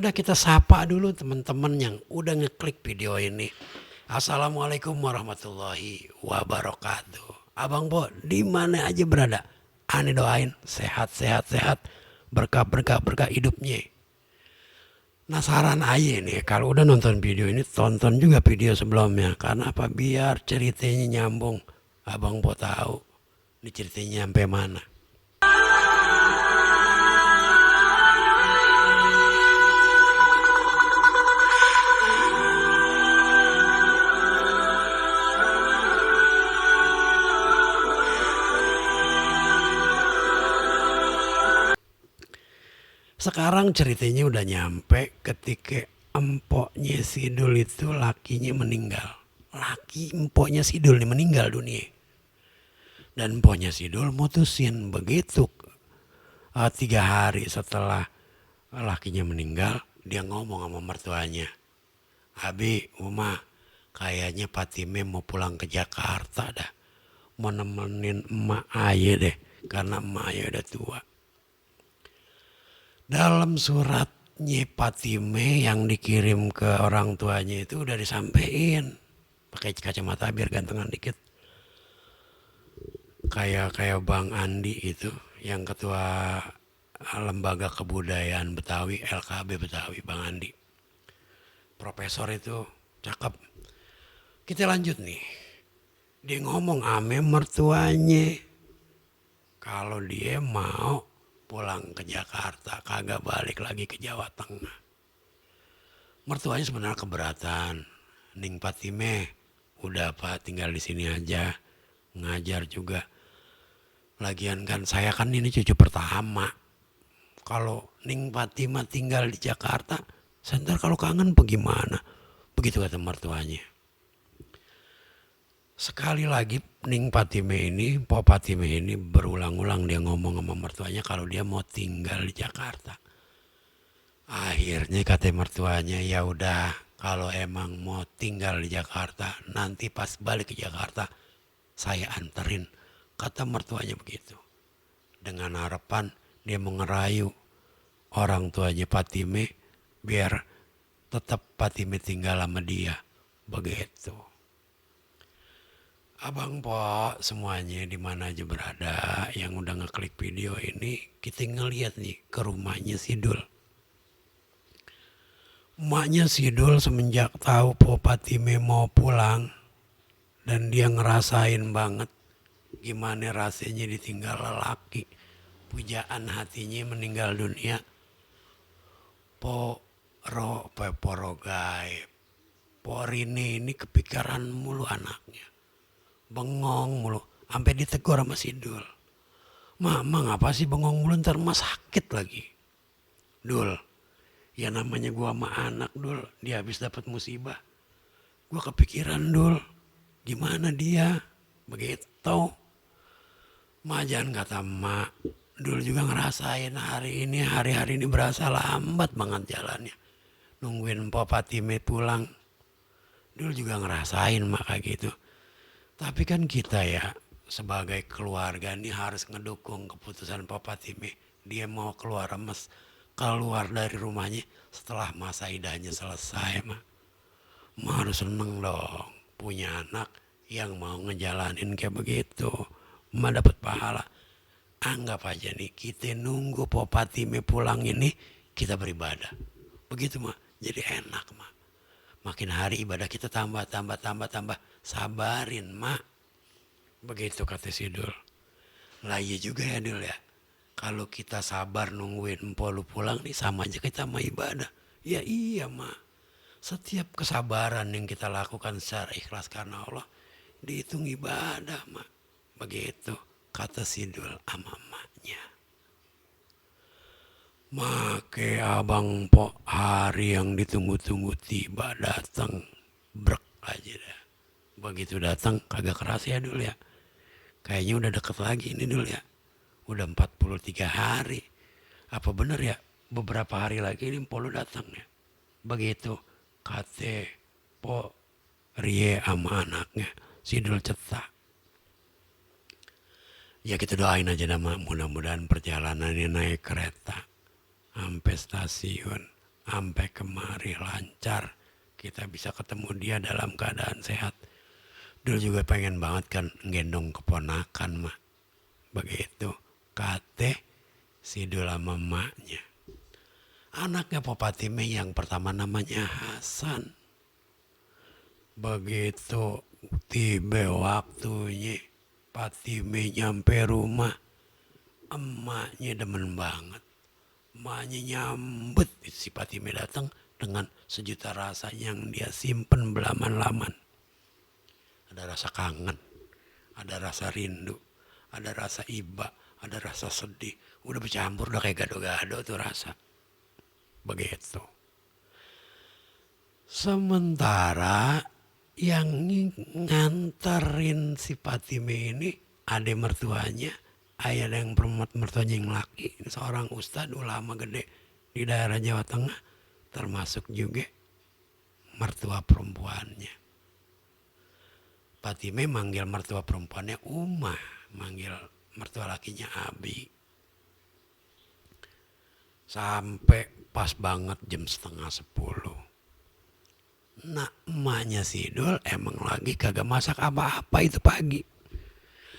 Udah kita sapa dulu teman-teman yang udah ngeklik video ini. Assalamualaikum warahmatullahi wabarakatuh. Abang Bo, di mana aja berada? Ane doain sehat, sehat, sehat, berkah, berkah, berkah hidupnya. Penasaran aja nih, kalau udah nonton video ini tonton juga video sebelumnya. Karena apa? Biar ceritanya nyambung. Abang Bo tahu ini ceritanya sampai mana. Sekarang ceritanya udah nyampe ketika empoknya Sidul itu lakinya meninggal. Laki empoknya Sidul nih meninggal dunia. Dan empoknya Sidul mutusin begitu 3 hari setelah lakinya meninggal, dia ngomong sama mertuanya. Abi, Uma, kayaknya Patime mau pulang ke Jakarta dah. Mau nemenin emak aja deh, karena emak aja udah tua. Dalam suratnya Patime yang dikirim ke orang tuanya itu udah disampaikan. Pakai kacamata biar gantengan dikit. Kayak Bang Andi itu yang ketua lembaga kebudayaan Betawi, LKB Betawi, Bang Andi. Profesor itu cakep. Kita lanjut nih. Dia ngomong ame mertuanya. Kalau dia mau pulang ke Jakarta, kagak balik lagi ke Jawa Tengah. Mertuanya sebenarnya keberatan. Ning Patime, udah Pak tinggal di sini aja, ngajar juga. Lagian kan saya kan ini cucu pertama. Kalau Ning Patime tinggal di Jakarta, ntar kalau kangen bagaimana? Begitu kata mertuanya. Sekali lagi Ning Patime ini, Po Patime ini berulang-ulang dia ngomong sama mertuanya kalau dia mau tinggal di Jakarta. Akhirnya kata mertuanya, ya udah kalau emang mau tinggal di Jakarta, nanti pas balik ke Jakarta saya anterin. Kata mertuanya begitu. Dengan harapan dia mau ngerayu orang tuanya Patime biar tetap Patime tinggal sama dia. Begitu. Abang Po semuanya di mana aja berada yang udah ngeklik video ini, kita ngeliat nih ke rumahnya Sidul. Emaknya Sidul semenjak tahu Po Patime mau pulang dan dia ngerasain banget gimana rasanya ditinggal lelaki. Pujaan hatinya meninggal dunia. Poro gaib. Po Rini ini kepikiran mulu anaknya. Bengong mulu, sampai ditegur sama Sidul. Mama ngapa sih bengong mulu, ntar emak sakit lagi. Dul, ya namanya gua sama anak Dul, dia habis dapat musibah. Gua kepikiran Dul, gimana dia, begitu. Majan kata emak, Dul juga ngerasain hari ini berasa lambat banget jalannya. Nungguin Po Patime pulang. Dul juga ngerasain mak kayak gitu. Tapi kan kita ya sebagai keluarga ini harus ngedukung keputusan Po Patime. Dia mau keluar dari rumahnya setelah masa idahnya selesai mah. Harus seneng dong punya anak yang mau ngejalanin kayak begitu. Dapat pahala. Anggap aja nih kita nunggu Po Patime pulang ini kita beribadah. Begitu mah jadi enak mah. Makin hari ibadah kita tambah. Sabarin mak. Begitu kata Sidul. Lah iya juga ya Dul ya. Kalau kita sabar nungguin empo lu pulang nih sama aja kita sama ibadah. Ya iya mak. Setiap kesabaran yang kita lakukan secara ikhlas karena Allah dihitung ibadah mak. Begitu kata Sidul sama maknya. Make abang Po hari yang ditunggu-tunggu tiba datang. Brek aja dah. Begitu datang kagak keras ya Dul ya. Kayaknya udah deket lagi ini Dul ya. Udah 43 hari. Apa bener ya beberapa hari lagi ini Po lu datang ya. Begitu kate Po Rie sama anaknya Sidul cetak. Ya kita doain aja nama mudah-mudahan perjalanannya naik kereta sampai stasiun sampai kemari lancar. Kita bisa ketemu dia dalam keadaan sehat. Dulu juga pengen banget kan gendong keponakan mah. Begitu kate Sidul sama emaknya. Anaknya Po Patime yang pertama namanya Hasan. Begitu tiba waktunya Patime nyampe rumah, emaknya demen banget. Emaknya nyambut si Patime datang dengan sejuta rasa yang dia simpen belaman-laman. Ada rasa kangen, ada rasa rindu, ada rasa iba, ada rasa sedih. Udah bercampur, udah kayak gado-gado tuh rasa. Begitu. Sementara yang nganterin si Patime ini ade mertuanya, ayah yang mertuanya yang laki, seorang ustadz ulama gede di daerah Jawa Tengah, termasuk juga mertua perempuannya. Patime manggil mertua perempuannya Umah, manggil mertua lakinya Abi. Sampai pas banget jam 9:30. Nah emaknya Sidul emang lagi kagak masak apa-apa itu pagi.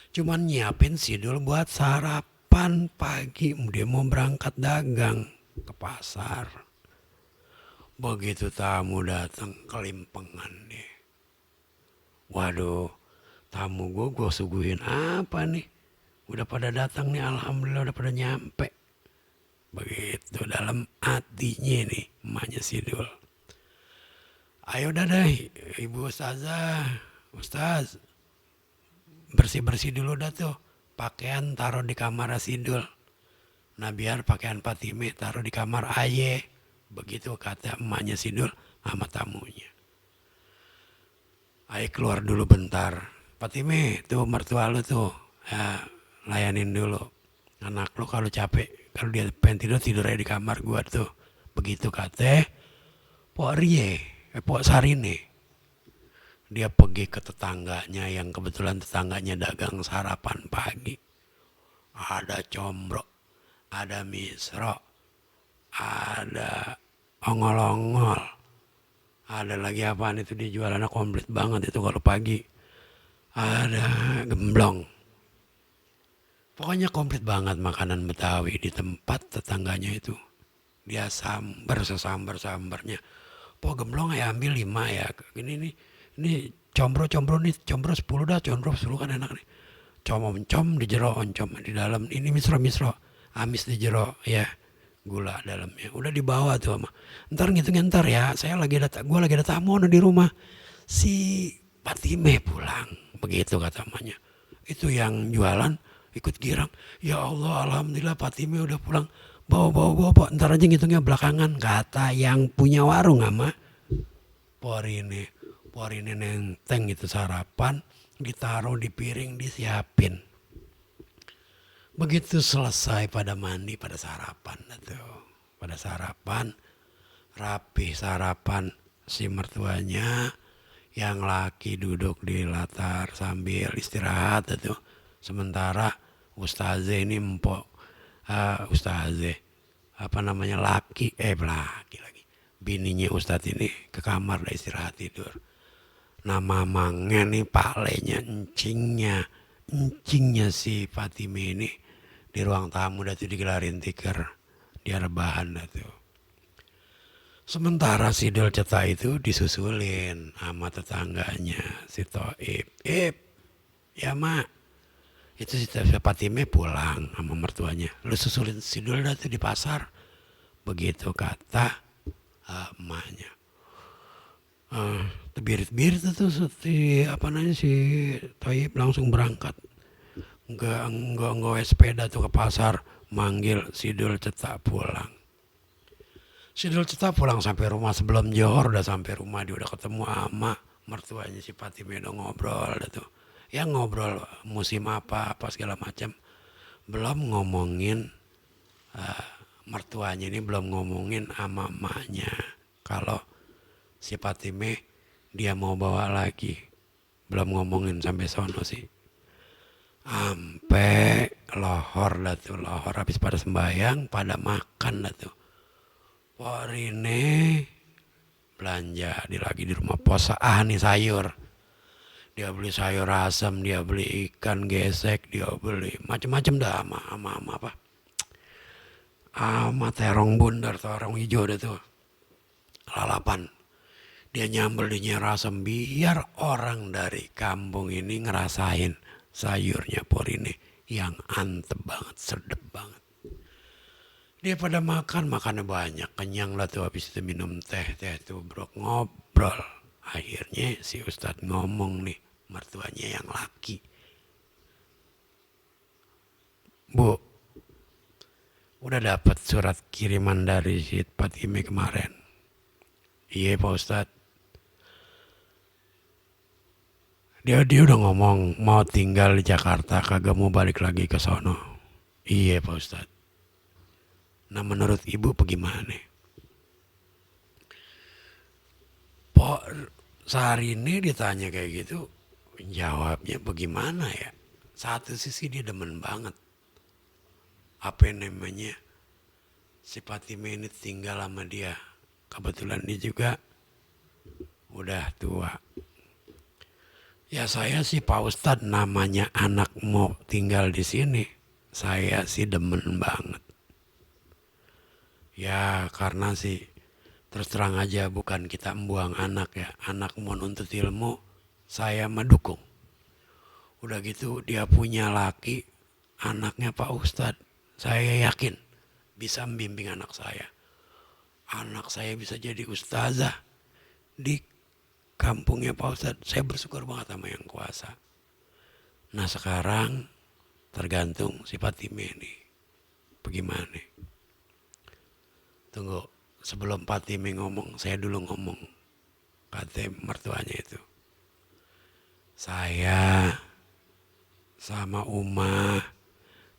Cuman nyiapin Sidul buat sarapan pagi. Dia mau berangkat dagang ke pasar. Begitu tamu datang kelimpengan deh. Waduh, tamu gue suguhin apa nih? Udah pada datang nih, alhamdulillah udah pada nyampe. Begitu dalam hatinya nih emaknya Sidul. Ayo dah deh, Ibu Ustazah, Ustaz, bersih-bersih dulu dah tuh. Pakaian taruh di kamar Sidul. Nah biar pakaian Patime taruh di kamar Aye. Begitu kata emaknya Sidul sama tamunya. Aye keluar dulu bentar. Patime, tuh mertua lu tuh. Ya, layanin dulu. Anak lu kalau capek, kalau dia pengen tidur aja di kamar gua tuh. Begitu kata Pok Rie, Pok Sarine. Dia pergi ke tetangganya yang kebetulan tetangganya dagang sarapan pagi. Ada combro, ada misro, ada ongol-ongol. Ada lagi apaan itu, dia jualannya komplit banget itu kalau pagi. Ada gemblong. Pokoknya komplit banget makanan Betawi di tempat tetangganya itu. Dia sambar sesambar-sambarnya. Pok gemblong ya ambil 5 ya. Ini combro nih, combro 10 dah, combro 10 kan enak nih. Com di jero, oncom di dalam. Ini misro, amis di jero ya. Gula dalamnya. Udah dibawa tuh sama. Ntar ngitungnya ntar ya. Gue lagi ada tamu di rumah. Si Patime pulang. Begitu kata emaknya. Itu yang jualan ikut girang. Ya Allah, alhamdulillah Patime udah pulang. Bawa. Ntar aja ngitungnya belakangan. Kata yang punya warung sama Porine nenteng itu sarapan. Ditaruh di piring, disiapin. Begitu selesai pada mandi, pada sarapan tuh. Pada sarapan, rapi sarapan si mertuanya, yang laki duduk di latar sambil istirahat tuh. Sementara Ustaze ini empok, Ustaze laki lagi. Bininya Ustadz ini ke kamar dah istirahat tidur. Nah mamangnya nih palenya encingnya si Patime ini di ruang tamu dah tuh digelarin tikar, dia rebahan dah tuh. Sementara si Sidul Ceta itu disusulin sama tetangganya si Toib. Ya mak, itu si Patime pulang sama mertuanya. Lu susulin si Sidul dah tuh di pasar. Begitu kata emaknya. Tebirit-birit tuh si Toib langsung berangkat. Enggak sepeda tuh ke pasar, manggil Sidul Ceta pulang. Sidul Ceta pulang sampai rumah sebelum Johor, udah sampai rumah dia udah ketemu ama mertuanya si Patime, udah ngobrol tuh. Ya ngobrol musim apa segala macam. Belum ngomongin mertuanya ini belum ngomongin sama emaknya kalau si Patime dia mau bawa lagi. Belum ngomongin sampai sono sih. Sampai lohor habis pada sembahyang, pada makan dah tuh. Pak Rine belanja lagi di rumah pos nih sayur. Dia beli sayur asam, dia beli ikan gesek, dia beli macam-macam dah sama apa? Sama terong bundar, terong hijau dah tuh. Lalapan. Dia nyambel di nyer asam biar orang dari kampung ini ngerasain sayurnya Por ini yang antep banget, sedep banget. Dia pada makannya banyak, kenyang lah tuh habis itu minum teh tuh bro, ngobrol. Akhirnya si Ustadz ngomong nih, mertuanya yang laki. Bu, udah dapat surat kiriman dari si Fatime kemarin. Iya Pak Ustadz. Dia udah ngomong mau tinggal di Jakarta, kagak mau balik lagi ke sono. Iya Pak Ustadz. Nah menurut ibu bagaimana? Pak sehari ini ditanya kayak gitu, jawabnya bagaimana ya? Satu sisi dia demen banget. Apa namanya? Si Fatime ini tinggal sama dia. Kebetulan dia juga udah tua. Ya saya sih Pak Ustadz, namanya anak mau tinggal di sini. Saya sih demen banget. Ya karena sih terus terang aja bukan kita membuang anak ya. Anak mau nuntut ilmu, saya mendukung. Udah gitu dia punya laki, anaknya Pak Ustadz. Saya yakin bisa membimbing anak saya. Anak saya bisa jadi ustazah di kampungnya Pak Ustadz. Saya bersyukur banget sama yang kuasa. Nah sekarang tergantung si Fatime ini. Bagaimana? Tunggu, sebelum Fatime ngomong, saya dulu ngomong. Kata mertuanya itu. Saya sama Uma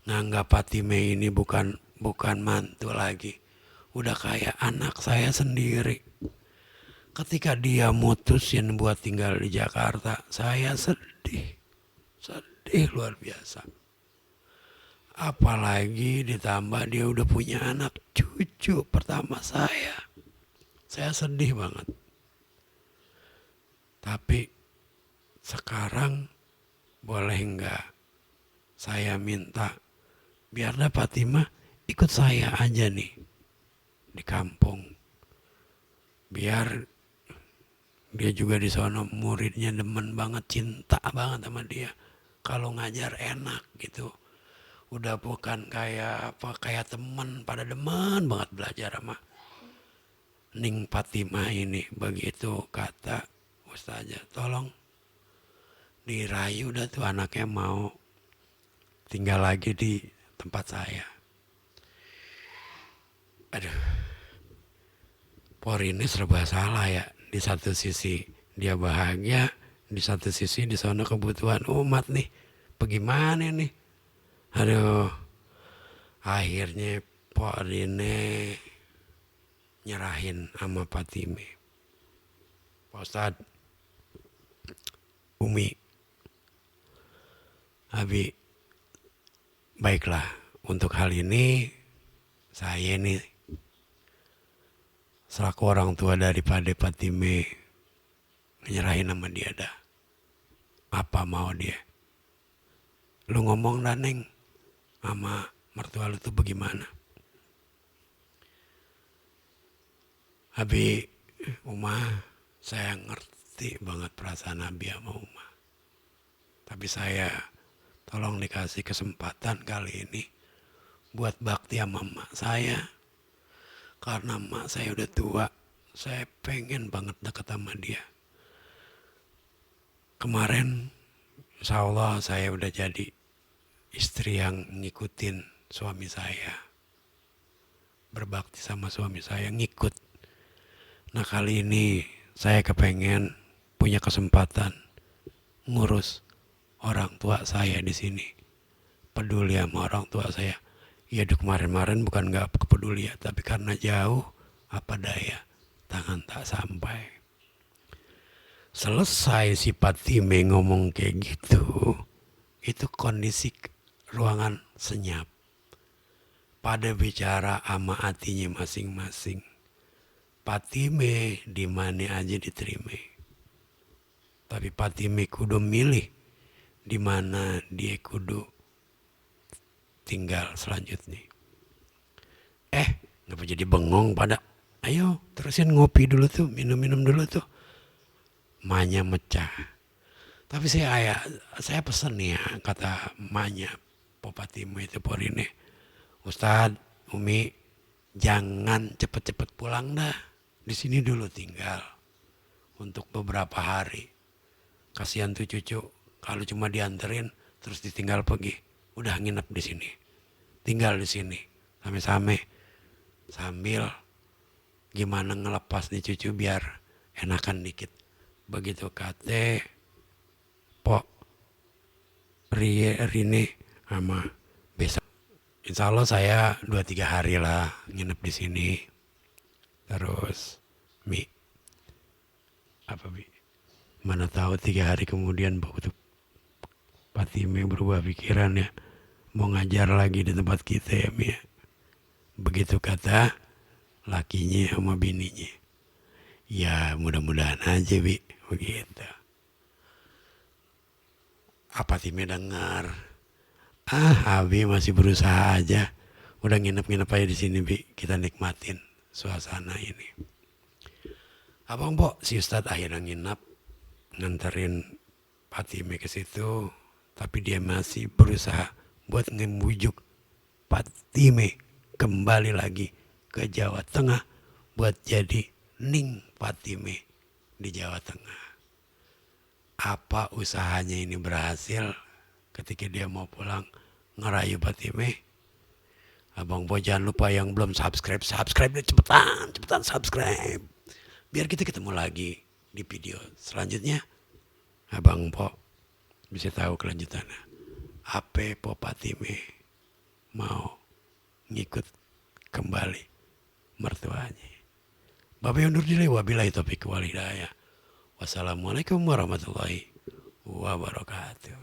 nganggap Fatime ini bukan mantu lagi. Udah kayak anak saya sendiri. Ketika dia mutusin buat tinggal di Jakarta, saya sedih. Sedih luar biasa. Apalagi ditambah dia udah punya anak cucu pertama saya. Saya sedih banget. Tapi sekarang boleh enggak saya minta biar Fatimah ikut saya aja nih di kampung. Biar dia juga di sana muridnya demen banget, cinta banget sama dia. Kalau ngajar enak gitu. Udah bukan kayak teman, pada demen banget belajar sama Ning Fatimah ini. Begitu kata Ustazah, tolong dirayu dah tuh anaknya mau tinggal lagi di tempat saya. Aduh, Por ini serba salah ya. Di satu sisi dia bahagia, di satu sisi di sana kebutuhan umat nih. Bagaimana nih? Aduh, akhirnya Por ini nyerahin sama Fatime. Pak Ustadz, Umi, Abi, baiklah untuk hal ini saya ini selaku orang tua daripada Fatime nyerahin sama dia dah. Apa mau dia? Lu ngomong dah Neng sama mertua lu tuh bagaimana? Abi, Uma, saya ngerti banget perasaan Abi sama Uma. Tapi saya tolong dikasih kesempatan kali ini buat bakti sama emak saya. Karena emak saya udah tua, saya pengen banget deket sama dia. Kemarin, insya Allah saya udah jadi istri yang ngikutin suami saya. Berbakti sama suami saya, ngikut. Nah kali ini saya kepengen punya kesempatan ngurus orang tua saya di sini. Peduli sama orang tua saya. Ya di kemarin-kemarin bukan gak peduli ya, tapi karena jauh, apa daya, tangan tak sampai. Selesai si Fatime ngomong kayak gitu, itu kondisi ruangan senyap. Pada bicara sama hatinya masing-masing. Patime di mana aja diterima. Tapi Patime kudu milih di mana dia kudu tinggal selanjutnya. Ngapa jadi bengong pada? Ayo terusin ngopi dulu tuh, minum-minum dulu tuh. Emaknya mecah. Tapi saya pesen nih ya, kata emaknya Popatime itu Porine. Ustadz, Umi, jangan cepet-cepet pulang dah. Di sini dulu tinggal untuk beberapa hari. Kasihan tuh cucu kalau cuma dianterin terus ditinggal pergi. Udah nginep di sini. Tinggal di sini sambil gimana ngelepas nih cucu biar enakan dikit. Begitu kate Pok Rine sama besok. Insya Allah saya 2-3 hari lah nginep di sini. Terus mana tahu 3 hari kemudian waktu Patime berubah pikiran ya, mau ngajar lagi di tempat kita ya Mi. Begitu kata lakinya sama bininya. Ya mudah-mudahan aja Bi, begitu. Patime dengar, Abi masih berusaha aja. Udah nginep-nginep aja di sini Bi, kita nikmatin suasana ini. Abang Pok, si Ustadz akhirnya nginep, nganterin Patime ke situ, tapi dia masih berusaha buat ngebujuk Patime kembali lagi ke Jawa Tengah buat jadi Ning Patime di Jawa Tengah. Apa usahanya ini berhasil ketika dia mau pulang ngerayu Patime? Abang Pok jangan lupa yang belum subscribe deh, cepetan subscribe. Biar kita ketemu lagi di video selanjutnya. Abang Pok bisa tahu kelanjutannya. Apa Pok Patime mau ngikut kembali mertuanya. Bapak undur diri, wabillahi taufiq wal hidayah. Wassalamualaikum warahmatullahi wabarakatuh.